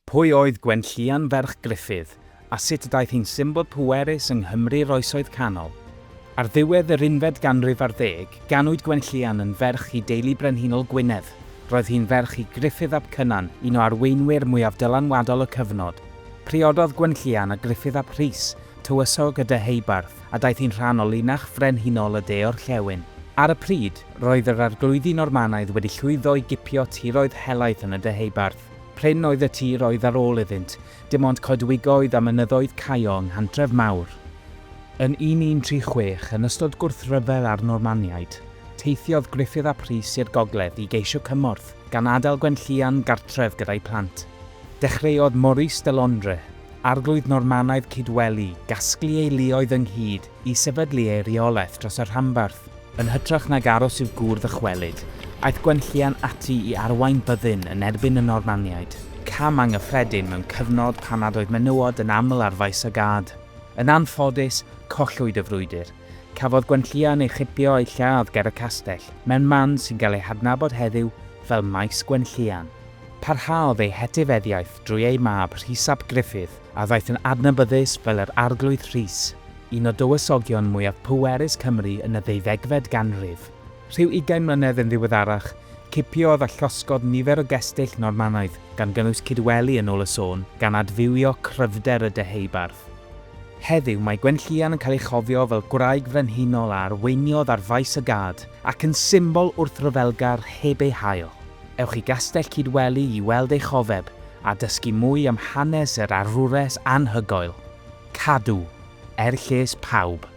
Pwy oedd Gwenllïan ferch Gruffydd, a sut y daeth hi'n symbol pwerus yng Nghymru'r Oesoedd Canol? Ar ddiwedd yr unfed ganrif ar ddeg, ganwyd Gwenllïan yn ferch i deulu brenhinol Gwynedd. Roedd hi'n ferch i Gruffydd ap Cynan, un o arweinwyr mwyaf dylanwadol y cyfnod. Priododd Gwenllïan â Gruffydd ap Rhys, tywysog y Deheubarth, a daeth hi'n rhan o linach frenhinol y De-orllewin. Ar y pryd, roedd yr arglwyddi Normanaidd wedi llwyddo i gipio tiroedd helaeth yn y Deheubarth. Prin oedd y tir oedd ar ôl iddynt, dim ond coedwigoedd a mynyddoedd Caio yng Nghantref Mawr. Yn 1136, yn ystod gwrthryfel â'r Normaniaid, teithiodd Gruffydd ap Rhys i'r gogledd i geisio cymorth, gan adael Gwenllïan gartref gyda'i phlant. Dechreuodd Maurice de Londres, arglwydd Normanaidd Cydweli, gasglu ei luoedd ynghyd i sefydlu ei reolaeth dros y rhanbarth. Yn hytrach nag aros i'w gŵr ddychwelyd, aeth Gwenllian ati i arwain byddin yn erbyn y Normaniaid, cam anghyffredin mewn cyfnod pan nad oedd menywod yn aml ar faes y gad. Yn anffodus, collwyd y frwydr. Cafodd Gwenllian ei chipio a'i lladd ger y castell, mewn man sy'n cael ei hadnabod heddiw fel Maes Gwenllian. Parhaodd ei hetifeddiaeth drwy ei mab Rhys ap Gruffydd, a ddaeth yn adnabyddus fel yr Arglwydd Rhys. Un o dywysogion mwyaf pwerus Cymru yn y ddeuddegfed ganrif. Rhyw ugain mlynedd yn ddiweddarach, cipiodd a llosgodd nifer o gestyll Normanaidd, gan gynnwys Cydweli yn ôl y sôn, gan adfywio cryfder y Deheubarth. Heddiw, mae Gwenllïan yn cael ei chofio fel gwraig frenhinol a arweiniodd ar faes y gad, ac yn symbol wrthryfelgar heb ei hail. Ewch i Gastell Cydweli i weld ei chofeb a dysgu mwy am hanes yr arwres anhygoel. Cadw, er lles pawb.